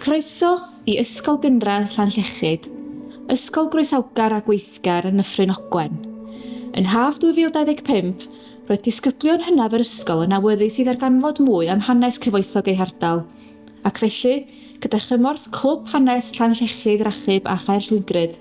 Croeso i Ysgol Gynradd Llanllechid, ysgol groesawgar a gweithgar yn Nyffryn Ogwen. Yn haf 2025, roedd disgyblion hynaf yr ysgol yn awyddus i ddarganfod mwy am hanes cyfoethog eu hardal, ac felly, gyda chymorth Clwb Hanes Llanllechid Rachub a Chaerllwyngrydd,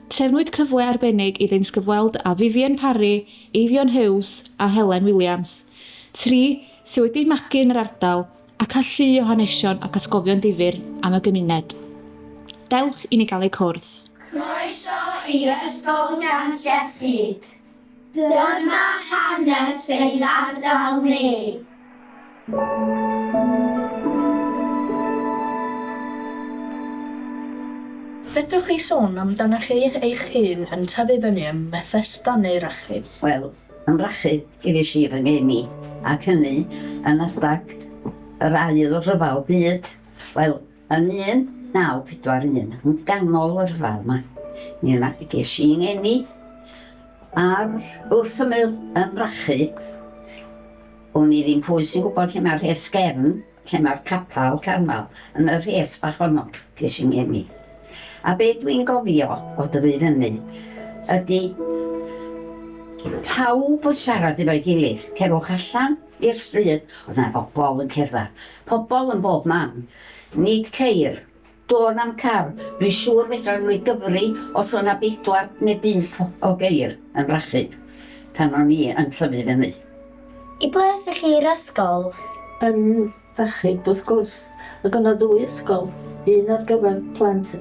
trefnwyd cyfle arbennig iddynt gyfweld â Vivian Parry, Eifion Hughes a Helen Williams, tri sydd wedi magu yn yr ardal ac â llu o hanesion ac atgofion difyr am y gymuned. Dewch i ni gael eu cwrdd. Croeso i Ysgol Llanllechid. Dyma hanes ein ardal ni. Fedrwch chi sôn amdanoch chi eich hun yn tyfu fyny ym Methesda neu Rachub? Wel, yn Rachub gefais i fy ngeni, ac hynny yn adag yr Ail Ryfel Byd. Wel, yn 1941, yn ganol y rhyfel 'ma, mi yna ges i ngeni ar wrth ymyl yn Rachub. Wn i ddim pwy sy'n gwybod lle mae'r rhes gefn. Lle mae'r capel Carmel, yn y rhes bach honno, ges i ngeni. A be dwi'n gofio o dyfu fyny ydy pawb yn siarad efo'i gilydd. Cerwch allan i'r stryd, oedd 'na bobl yn cerdded, pobl yn bob man, nid ceir. Doedd na'm car, dwi'n siŵr fedran nhw ei gyfri os oedd 'na bedwar neu bump o geir yn Rachub pan o'n i yn tyfu fyny. I ble aethoch chi i'r ysgol? Yn Rachub wrth gwrs. Ac oedd 'na ddwy ysgol, un ar gyfer plant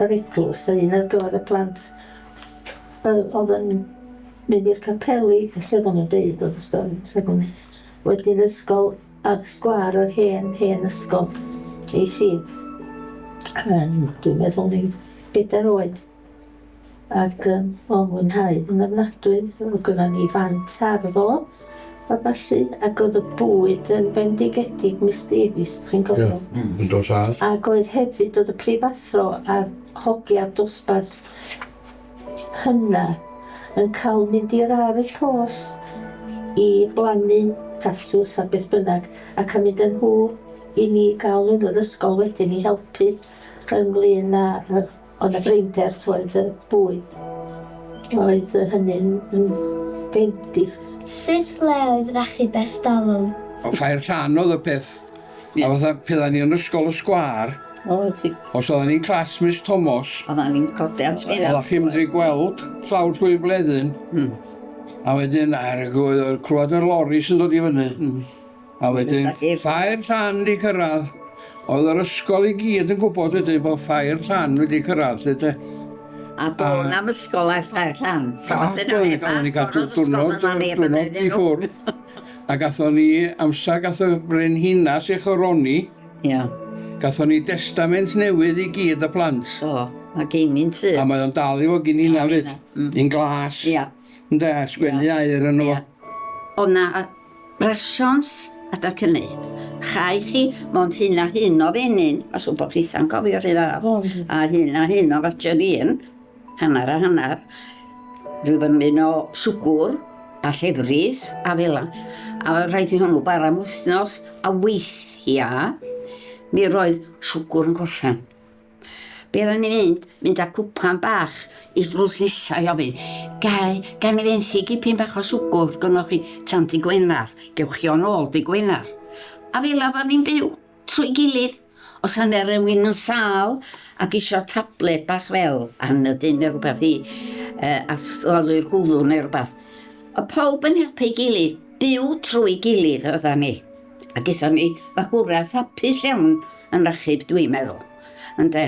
yr eglwys a un ar gyfer y plant yy oedd yn mynd i'r capeli, felly oedden nhw'n deud oedd y stori, sa i'n gwbod. Wedyn ysgol Ar sgwâr yr hen, hen ysgol. Es i yn, dwi'n meddwl o'n i'n bedair oed ac yym o'n mwynhau yn ofnadwy. Oedd gynnon ni fant arddol a ballu ac oedd y bwyd yn fendigedig, Miss Davies, dach chi'n cofio? Ie, yn do tad. Ac oedd hefyd, oedd y prifathro a'r hogia'r dosbarth hynna yn cael mynd i'r ar y post i blannu tatws a beth bynnag a cael mynd â nhw i ni gael yn yr ysgol wedyn i helpu ynglyn â oedd 'na brinder t'wod y bwyd oedd hynny'n yn bendith. Sut le oedd Rachub ers talwm? Ffair Llan oedd y peth. A fatha pe odda ni yn ysgol y sgwâr. O ti. Os odda ni'n class Miss Tomos. Odda ni'n codi at Odda chi'n medru gweld llawr Llwyn Bleddyn. Hmm. A wedyn ar y oedd clywed yr loris yn dod i fyny. Hmm. A wedyn Ffair Llan di cyrraedd. Oedd yr ysgol i gyd yn gwybod wedyn bod Ffair Llan wedi cyrraedd 'lly de. A do na'm ysgol ar Ffair Llan. So fasen nhw heb agor yr ysgol so neb yn mynd i ffwrdd. A gathon ni amser gath y brenhinas ei choroni. Ia. Gathon ni destament newydd i gyd y plant. Do, mae gen i'n tŷ. A mae o'n dal i fod gen i na fyd. Mm. Un glas. Ia. Ynde, a sgwennu Ia. air yno fo. Ia. O' 'na rations adag hynny. Chai chi mond hyn a hyn o fenyn, ma' siŵr bo' chitha'n cofio rhy dda. A hyn a hyn o fajerîn. Hanner a hanner. Rhyw fymryn o siwgwr a llefrith a fela. A oedd rhaid i hwnnw bara am wythnos, a weithiau mi roedd siwgwr yn gorffen. Be oedden ni'n mynd? Mynd â cwpan bach i'r drws nesa i ofyn, "Gai, ga i fenthyg gipyn bach o siwgwr gynnoch chi tan dy Gwener? Gewch chi o'n ôl dy Gwener." A fela oedden ni'n byw. Trwy gilydd. Os yna rywun yn sâl ac isio tabled bach fel Anadin neu rhywbeth i uh, asddalu'r gwddw neu rhywbeth, oedd pawb yn helpu'i gilydd, byw trwy gilydd oeddan ni. A gaethon ni fagwraeth hapus iawn yn Rachub, dwi'n meddwl. Ynde?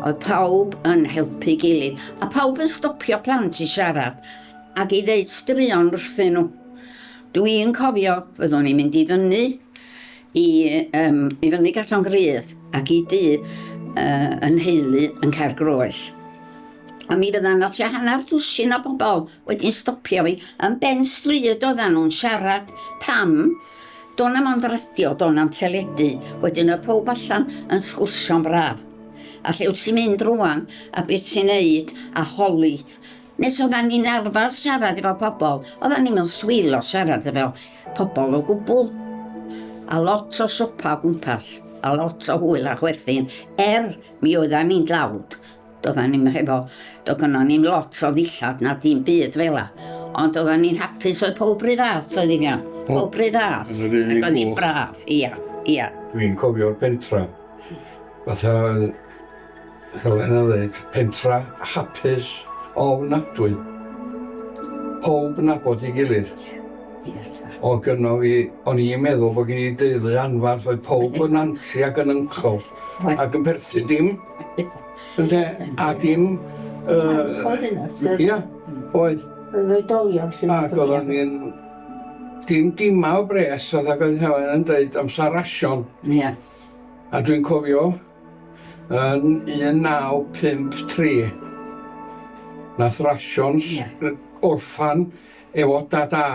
Oedd pawb yn helpu'i gilydd, a pawb yn stopio plant i siarad ac i ddeud straeon wrthyn nhw. Dwi'n cofio fyddwn ni'n mynd i fyny i yym i fyny Garllan Grudd ac i dŷ yy 'yn nheulu yn Cae'r Groes. A mi fydda 'na tua hanner dwsin o bobl wedi'n stopio fi yn ben stryd oeddan nhw'n siarad pam do' 'na'm ond radio, do' na'm teledu, wedyn oedd powb allan yn sgwrsio'n braf. A lle wyt ti'n mynd rŵan a be ti'n neud a holi. Nes oeddan ni'n arfer siarad efo pobl, oeddan ni'm yn swil o siarad efo pobl o gwbl. A lot o siopa o gwmpas. A lot o hwyl a chwerthin, er mi oeddan ni'n dlawd. Doeddan ni'm hefo, doedd gynnon ni'm lot o ddillad na dim byd fela. Ond oeddan ni'n hapus, oedd pob rhy fath, oedd Eifion. Pob rhy fath. Yn yr unig Ac oedd hi'n gwch. braf, ia, ia. Dwi'n cofio'r pentra, fatha oedd Helen yn dweud, pentra hapus ofnadwy. Pawb nabod ei gilydd. Oedd gynno fi, o'n i'n meddwl bod gen i deulu anfarth, oedd pawb yn anti ac yn uncle ac yn perthyn, dim, ynde, a dim... Yy, Ia, oedd. Yr oedolion lle. Ac oeddan ni'n... Dim dima o bres, oedd ac oedd Helen yn dweud, amser rasion. Ia. A dwi'n cofio yn 1953, nath rasions orffan efo dad-a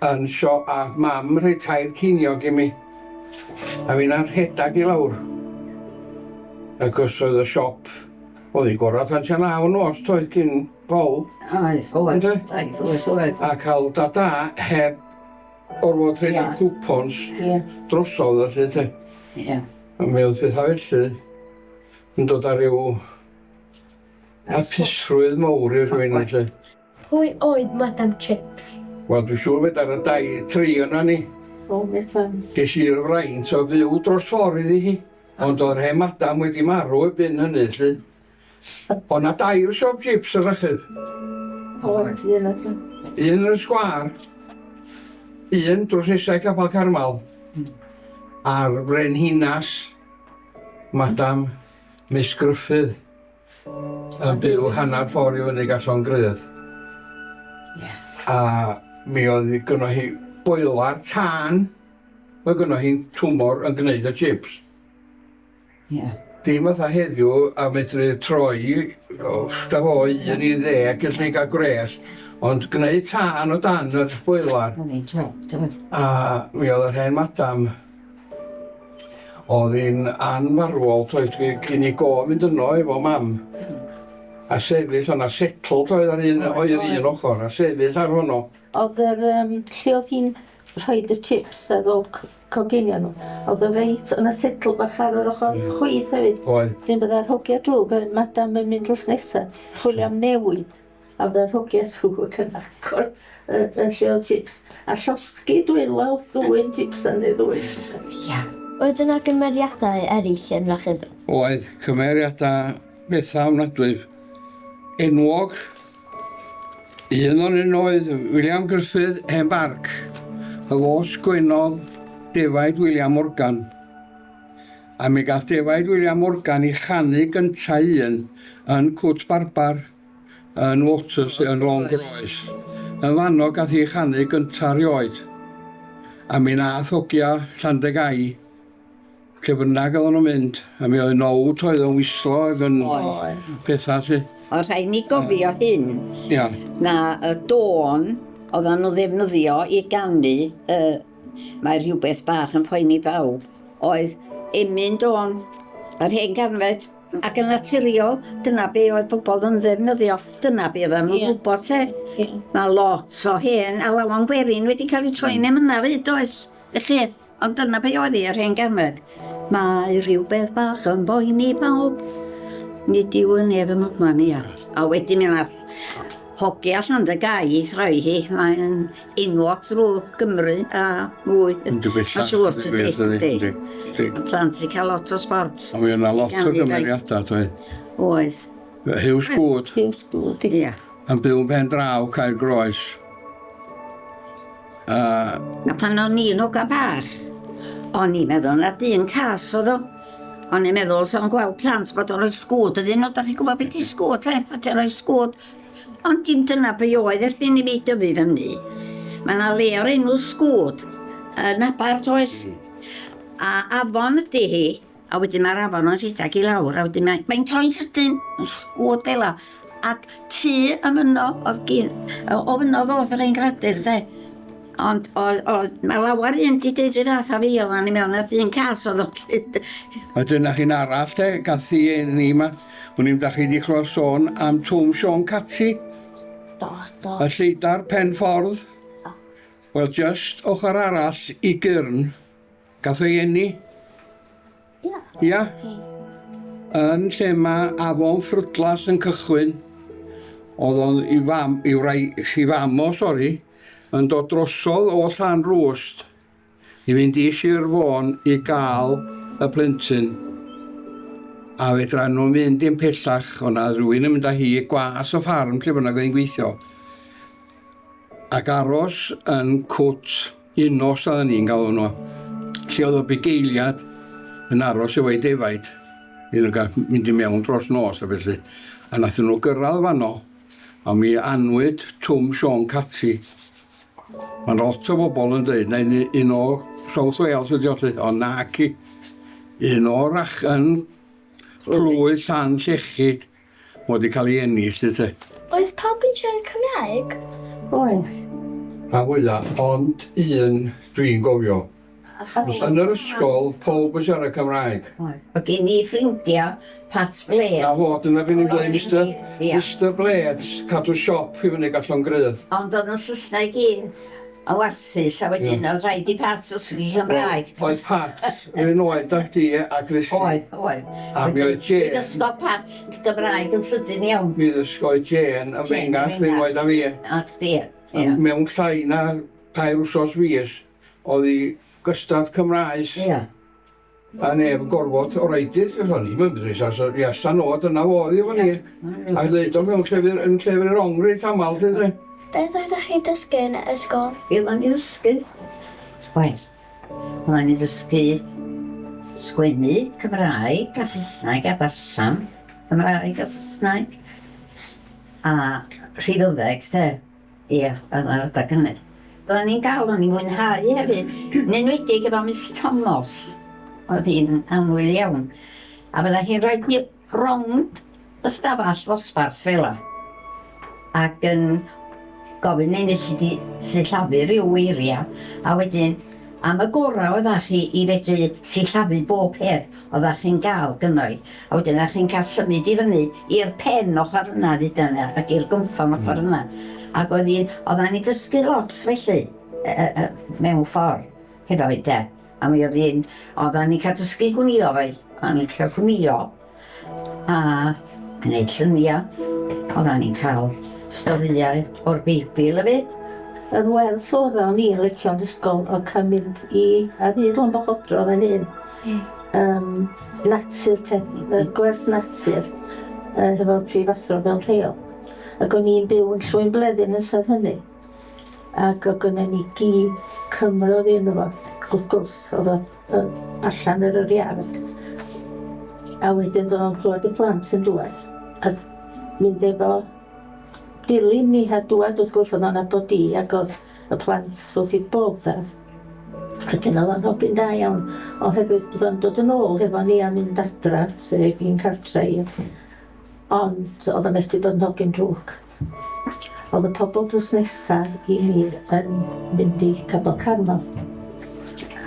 yn sio a mam rhoi tair ceiniog i mi. A finna'n rhedag i lawr. Ac os oedd y siop, oedd hi'n gorau tan tua naw nos doedd cyn bol. Oedd, oedd, oedd, oedd, oedd. A cael dad-a heb orfod rhoid y coupons drosodd felly te. Ie. A mi oedd pethau felly yn dod â rhyw hapusrwydd mawr i rhywun felly. Pwy oedd Madam Chips? Wel, dwi'n siŵr fedar y dau, tri yna ni. O, beth Ges i'r fraint o fyw dros ffordd iddi hi. Ond oedd hen madam wedi marw erbyn hynny, 'lly. O' 'na dair siop chips yn Rachub. Oedd, un oedd. Un yn y sgwâr, un drws nesa i Capel Carmel, a'r frenhinas, Madam Miss Gruffydd, yn byw hanner ffordd i fyny Gallon Grydd. A mi oedd gynno hi boiler tân, oedd gynno hi'n twmor yn gwneud y chips. Ie. Dim fatha heddiw a medru troi, o, da fo, un i ddeg gallu gael gwres, ond gwneud tân o dan yr boiler. Oedd hi'n job, doedd? A mi oedd yr hen madam, oedd hi'n anfarwol, toedd, gyn i go mynd yno efo mam. A sefyll, o'na settle toedd ar un, oedd un ochr, a sefyll ar honno. Oedd yr, um, lle oedd hi'n rhoid y chips ar ôl coginio nhw, oedd o reit, o'na settle bach ar yr ochr chwith hefyd. Oedd. Wedyn bydda'r hogia drwg, oedd madam yn mynd drws nesa, chwilio am newid, a bydda'r hogia drwg yn agor y, y lle oedd chips, a llosgi dwylo wrth ddwyn chips yn ei ddwyn. Ia. Oedd yna gymeriadau eraill yn Rachub? Oedd, cymeriadau bethau ofnadwy. Enwog. Un o'n un oedd William Gruffydd Hen Barc. Y fo sgwennodd Defaid William Morgan. A mi gath Defaid William Morgan i chanu gynta un yn Cwt Barbar yn Waters yn Lôn Groes. Yn fanno gath hi chanu gynta rioed. A mi nath hogia Llandegai Lle bynnag oedden nhw'n mynd, a mi oedd nowt oedd yn wislo ac yn Oedd. pethau lly. Oedd rhaid ni gofio hyn, Ia. na y dôn oedden nhw ddefnyddio i ganu, uh, mae rhywbeth bach yn poeni bawb, oedd emyn dôn, yr hen ganfed, ac yn naturiol, dyna be oedd pobl yn ddefnyddio, dyna be oedden nhw'n Ie. gwybod te. Ie. Mae lot o hen alawon gwerin wedi cael eu troi'n emynau fyd, does? Felly, Ond dyna be oedd hi, yr hen gerdded. Mae rhywbeth bach yn boeni pawb. Nid yw yn neb ym mhobman, ia. A wedyn mi nath hogia allan dy gai i throi hi. Mae'n enwog drwy Gymru a mwy. Yndi bellach. Mae'n siŵr tydi. Yndi, Yndi. yndi. Y plant sy'n cael lot o sbort. A mi yna lot o Ganu, gymeriadau, doedd. Oedd. Hugh Sgwd. Hugh Sgwd, ia. Yn byw yn pen draw Caer Groes. A... A pan o'n i'n hogan bach, o'n i'n meddwl na dyn cas oedd o. O'n i'n meddwl sa o'n gweld plant bod o'n rhoi sgwd iddyn nhw. Da chi'n gwybod beth di sgwd, te? Bod o'n rhoi sgwd. Ond dim dyna be oedd erbyn i mi dyfu fyny. Mae yna le o'r enw sgwd yn Aber, does? A afon ydy hi. A wedyn mae'r afon yn rhedeg i lawr, a wedyn mae, mae'n troi'n sydyn, yn sgwd fel 'a. Ac tŷ ym Myno oedd gin, o fyno ddoth yr ein gradur, de. Ond oedd, oedd, mae lawer un di deud rhyw fath a fi, oedd o'n i mewn ar dyn cas oedd o'n llyd. Wedyn na chi'n arall te, gath i ni yma. Wn i'm da chi di clywed sôn am Twm Siôn Cati. Do, do. Y lleidar pen ffordd. Wel, just ochr arall i gyrn. Gath ei eni? Ia. Ia? Yn lle mae afon Ffrydlas yn cychwyn. Oedd o'n i fam, i wrai, i fam o, sori, yn dod drosodd o Llanrwst i fynd i Sir Fôn i gael y plentyn. A fedra nhw mynd dim pellach, o'na rhywun yn mynd â hi gwas y ffarm lle bynnag oedd hi'n gweithio. Ac aros yn cwt Unnos oedden ni'n galw nhw, lle oedd y bugeiliad yn aros efo'i defaid. Iddyn nhw gael mynd i mewn dros nos a felly. A nathon nhw gyrraedd fanno, a mi anwyd Twm Siôn Cati. Mae'n lot o bobl yn dweud, na un, un o South Wales ydi o 'lly, ond naci. Un o'r ach yn plwy Llanllechid Mod i cael ei eni 'lly te. Oedd pawb yn siarad Cymraeg? Oedd. Rhan fwya, ond un dwi'n gofio. Yn yr ysgol, pawb yn siarad Cymraeg. Oedd. Oedd gen i ffrindia Pat Blades. Na fo, dyna be ni'n dweud, Mister, Mister Blades, cadw siop i fyny Gallon Grudd. Ond oedd yn Saesneg i. Yn warthus a wedyn oedd rhaid i Pat ddysgu Cymraeg. Oedd Pat yr un oed â chdi a Chrissy. Oedd, oedd. A mi oedd Jane. Mi ddysgodd Pat Gymraeg yn sydyn iawn. Mi ddysgodd Jane yn fengach yr un oed â fi. A chdi, ie. Mewn llai na tair wsos fis, oedd hi gystad Cymraes. Ie. A neb yn gorfod o reidrwydd, o'n i'm yn medru iasa no, dyna fo oedd hi efo ni. A ddeud o mewn llefydd, yn llefydd rong reit aml, 'lly de. Beth oeddech chi'n dysgu yn y ysgol? Be oeddan ni'n ddysgu? Wel, oeddan ni'n ddysgu sgwennu Cymraeg a Saesneg a darllen Cymraeg a Saesneg a rhifyddeg de. Ia, yn yr adeg hynny. Fyddan ni'n gael, o'n i'n mwynhau hefyd, yn enwedig efo Miss Tomos, oedd hi'n annwyl iawn, a fydda hi'n rhoi ni rownd y stafell ddosbarth fela, ac yn gofyn i ni sut i sillafu rhyw eiriau, a wedyn am y gorau oeddach chi i fedru sillafu bob peth oeddach chi'n gael gynno i. A wedyn oeddach chi'n cael symud i fyny i'r pen ochr yna dduda ni ac i'r gynffon ochr yna. Ac oedd hi, oeddan ni'n dysgu lot felly mewn ffordd hefo hi de. A mi oedd hi'n, oeddan ni'n cael dysgu gwnïo efo'i, oeddan ni'n cael gwnïo a gwneud lluniau. Oeddan ni'n cael storïau o'r Beibl hefyd. Yr wers ora o'n i'n licio yn ysgol oedd cael mynd i ar hyd Lôn Bochodro fan hyn. Yym natur te, yy gwers natur yy hefo'r prifathro fel rheol. Ac o'n i'n byw yn Llwyn Bleddyn yn ystod hynny. Ac oedd gynnon ni gi Cymro oedd enw fo, wrth gwrs oedd o yy allan ar yr iard. A wedyn fydda o'n clywed y plant yn dŵad a mynd efo dilyn ni a dŵad wrth gwrs oedd o'n nabod i ac oedd y plant wrth eu bodda. Wedyn oedd o'n hogyn da iawn oherwydd oedd o'n dod yn ôl hefo ni a mynd adra, sef i'n cartre i. Ond oedd o'n methu bod yn hogyn drwg. Oedd y pobl drws nesa i ni yn mynd i Capel Carmel.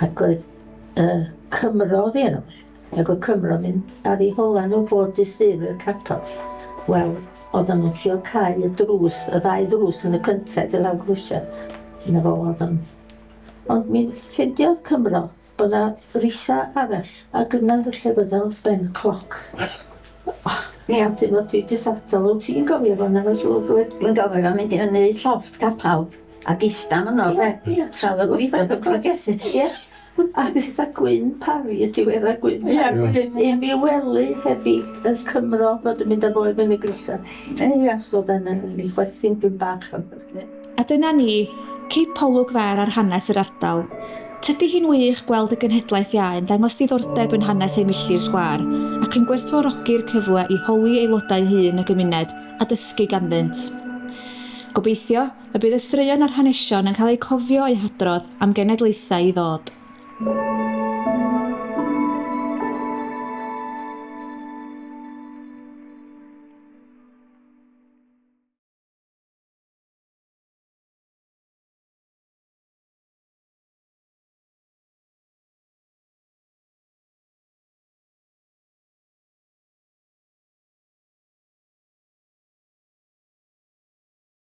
Ac oedd y Cymro oedd ei enw. Ac oedd Cymro yn mynd ar eu hola nhw bob dydd Sul i'r capel. Wel, oedden nhw'n trio cau y drws, y ddau ddrws yn y cyntedd i lawr grisiau. Na fo oedd o'n... Ond mi ffeindiodd Cymro bod 'na risa arall, ac yna lle fydda wrth ben y cloc. Ia. Wedyn o' ti jyst adael, wyt ti'n gofio fo na mae'n siŵr dwyt? Dwi'n gofio fo mynd i fyny llofft capel ac ista yno de. Ia. Tra oedd y gweinidog yn pregethu. Ia. A gyda Gwyn Parry y diweddar Gwyn Parry. Ia, Gwyn. Ia, mi wely heddi y Cymro fod yn mynd â fo i fyny grisiau. Ia. So dyna ni chwerthin dipyn bach am hynny. A dyna ni, cip olwg fer ar hanes yr ardal. Tydi hi'n wych gweld y genhedlaeth iau yn dangos diddordeb yn hanes eu milltir sgwâr ac yn gwerthfawrogi'r cyfle i holi aelodau hŷn y gymuned a dysgu ganddynt. Gobeithio y bydd y straeon a'r hanesion yn cael eu cofio a'u hadrodd am genedlaethau i ddod.